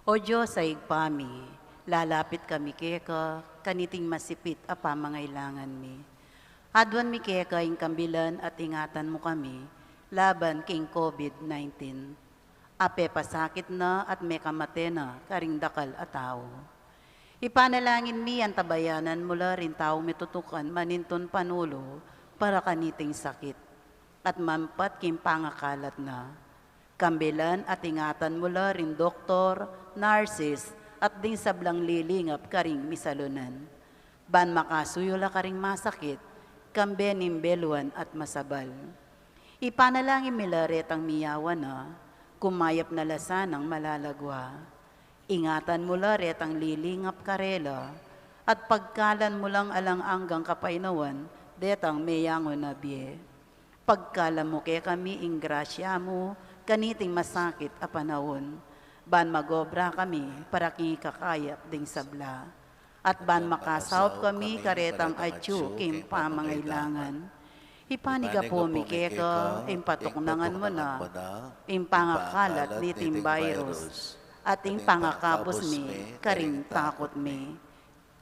O Dios a Ibpa mi, lalapit kami keka, kaniting masipit a pamangailangan mi. Aduan mi keka ing kambilan at ingatan mu kami laban king COVID nineteen. A pepasakit na at mekamate na karing dakal a tau. Ipanalangin mi, antabayanan mu la ring taung mitutukan manintun panulu para kaniting sakit at mampat king pangakalat na. Kambilan at ingatan mu la ring doktor, nurses, at ding sablang lilingap karing misalunan, ban makasuyu la karing masakit, kambe ning beluan at masabal. Ipanalangin mi la retang miyawan na, kumayap na la sanang malalagwa. Ingatan mu la retang lilingap karela, at pagkalan mu lang alang anggang kapaynawan detang meyangu na bie. Pagkalam mu kekami ing grasya mu kaniting masakit a panaun, ban magobra kami para king ikakayap ding sabla, at ban makasaup kami karetang atyu king pamangailangan. Ipanyawad mi keka ing patuknangan mu na ing pangakalat niting virus, at ing pangakabus mi karing takut mi.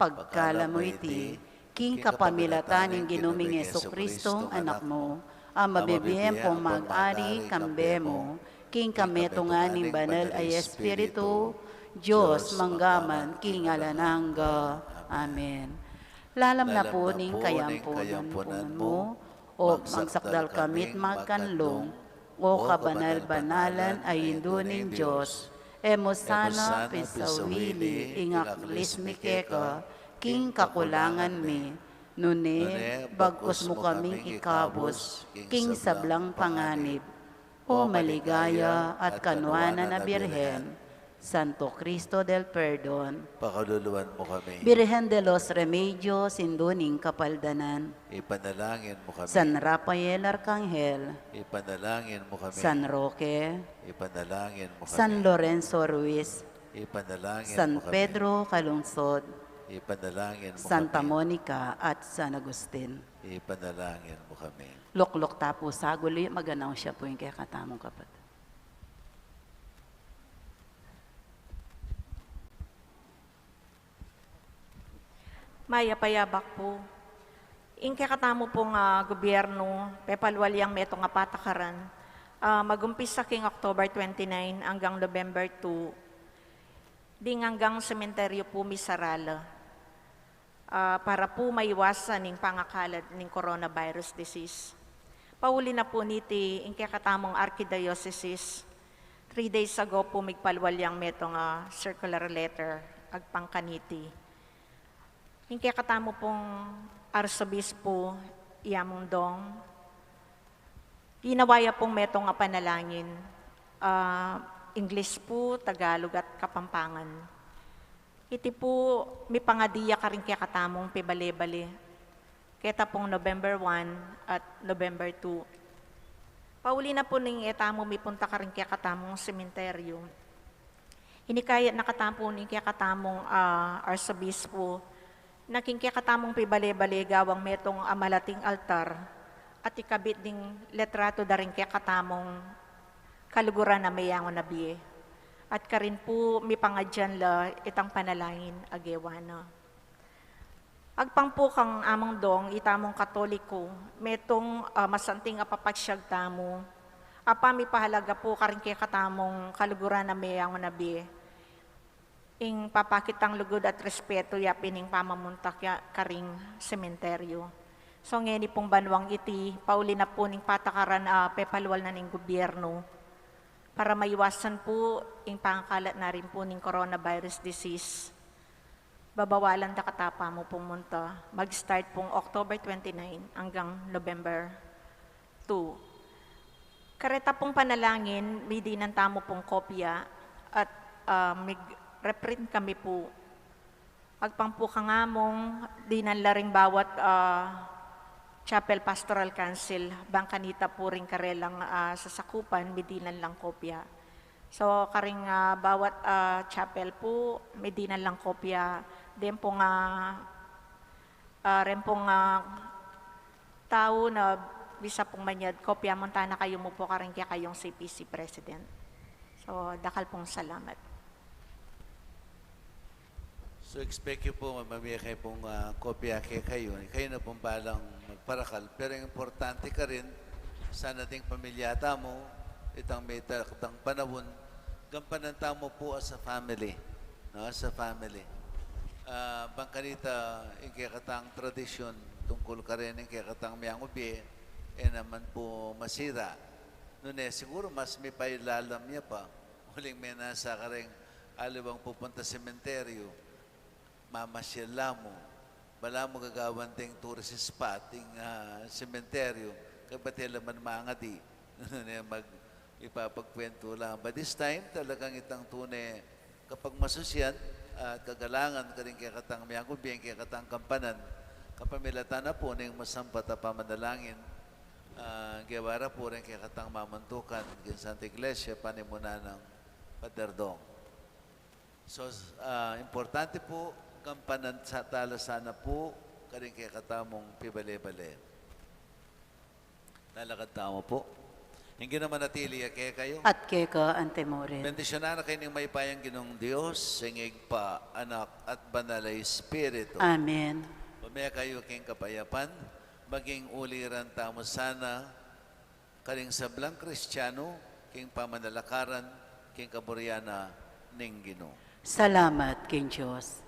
Pagkalam mu iti, king kapamilatan ning Ginu ming Jesucristo, Anak mu, a mabibie ampong mag-ari kambe mu, king kametungan ning Banal a Espiritu, Dios, mangga man king alang angga. Amen. Lalam na pu ning kayampunan mu, o magsakdal kamit magkanlung, o kabanal-banalan a Indu ning Dios, e mu sana pisawili ing aklis mi keka king kakulangan mi, nune bagkus mu kaming ikabus king sablang panganib. O maligaya at kanuanan a Birhen, Santo Cristo del Perdon. Pakaluluan mu kami. Birhen de los Remedios, Indu ning Kapaldanan. Ipanalangin mu kami. San Rafael Arkanghel. Ipanalangin mu kami. San Roque. Ipanalangin mu kami. San Lorenzo Ruiz. Ipanalangin mu kami. San Pedro Calungsod. Ipanalangin mu kami. Santa Monica at San Agustin. Ipanalangin mu kami. Lukluk ta pu saguli, mag-announce ya pu ing kekatamung kapatad. Mayap a yabak pu. Ing kekatamu pung, ah, gobyernu, pepalwal yang metung a patakaran. Ah, magumpisa king October twenty-nine anggang November two, ding anggang sementeryu pu misara la, ah, para pu maiwasan ing pangakalat ning coronavirus disease. Pauli na pu niti, ing kekatamung arkidiosesis, three days ago pu migpalwal yang metung a circular letter agpang kaniti. Ing kekatamu pung arsobispu, i Among Dong, ginawa ya pung metung a panalangin, ah, English pu, Tagalog at Kapampangan. Iti pu mipangadi ya karing kekatamung pibale-bale keta pung November one at November two. Pauli na pu ning e tamu mipunta karing kekatamung sementeryu, inikayat na katamu pu ning kekatamung, ah, arsobispu na king kekatamung pibale-bale gawang metung a malating altar at ikabit ding litrato da ring kekatamung kaluguran a meyangu na bie. At karin pu mipangadyan la itang panalangin a gewa na. Agpang pu kang Among Dong, itamung Katoliko, metung, ah, masanting a papagsyag tamu a pamipahalaga pu karing kekatamung kaluguran a meyangu na bie, ing papakit tang lugud at respetu ya pin ing pamamunta kya karing sementeryu. So ngeni pung banuang iti, pauli na pu ning patakaran a pepalwal na ning gobyernu para maiwasan pu ing pangakalat na rin pu ning coronavirus disease, babawalan da katamu pung munta, mag-start pung October twenty-nine anggang November two. Kareta pung panalangin, midinan tamu pung kopya at, ah, mig-, Reprint kami pu. Agpang pu kangamung dinan la ring bawat, ah, Chapel Pastoral Council, bang kanita pu ring karelang, ah, sasakupan, midinan lang kopya. So, karing, ah, bawat, ah, chapel pu, midinan lang kopya. Deng pung, ah, ah, reng pung, ah, tau na bisa pung manyad, kopya mu tana kayu mu pu karing kekayung C P C president. So, dakal pung salamat. So, expect yu pu, mamie kayu pung, ah, kopya kekayu. Kayu na pung balang magparakal. Pero ing importante karin, sana ding pamilya tamu, itang mitakdang panaun, gampanan tamu pu as a family, no? As a family. Ah, bang kanita, ing kekatang tradisyun tungkul karin ing kekatang miangubie, e naman pu masira. Nune, siguru mas mipailalam ya pa. Uling menasa kareng aliwang pupunta sementeryo, mamasyal la mu. Balamu gagawan deng tourist spot ing, ah, sementeryo, kabat e la man mangadi. Nune, mag-, ipapagkwentu la. But this time, talagang itang tune kapagmasusyan at kagalangan karing kekatang miangubie, kekatang gampanan, kapamilatan na pu ning masampat a pamanalangin, ah, gewa ra pu reng kekatang mamuntukan king Santa Iglesia, panimunan nang Pader Dong. So, ah, importante pu, gampanan sa tala sana pu karing kekatamung pibale-bale. Lalakad tamu pu. Ing Ginu manatili ya kekayu. At keka antimurin. Bendisyunan na kayu ning mayupayang Ginung Dios, ing Ibpa, Anak, at Banal a Espiritu. Amen. Pamie kayu king kapayapan, maging uliran tamu sana karing sablang Kristiano, king pamanalakaran, king kaburian na ning Ginu. Salamat king Dios.